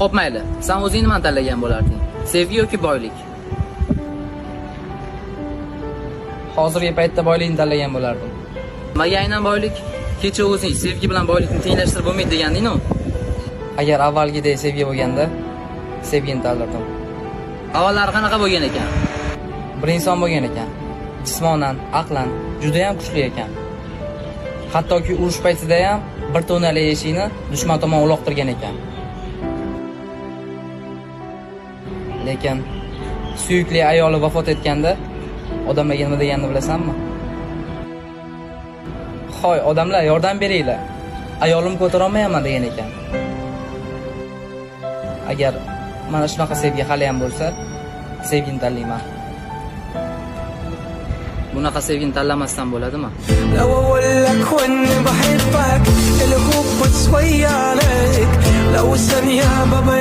Xo'p, mayli. Sen o'zing nimani tanlagan bo'larding? Sevgi yoki boylik? Hozirgi paytda boylikni tanlagan bo'lardim. Nimaga aynan boylik? Kecha o'zing sevgi bilan boylikni tenglashtirib bo'lmaydi deganding-ku. Agar avvalgidek sevgi bo'lganda, sevgini tanlardim. Avvallari qanaqa bo'lgan ekan? Bir inson bo'lgan ekan. Jismonan, aqlan juda ham kuchli ekan. Hattoki urush paytida ham bir tonnali eshikni dushman tomon uloqtirgan ekan. Lekin suyukli ayoli vafot etganda odamlarga nima deganini bilasanmi? Hoy odamlar, yordam beringlar. Ayolim ko'tara olmayapman degan ekan. Agar mana shunaqa sevgi hali ham bo'lsa, sevgini tanlayman. Bunaqa sevgini tanlamasdan bo'ladimi? لو اقول لك واني بحبك الخوف شوية عليك لو ثانية بابا.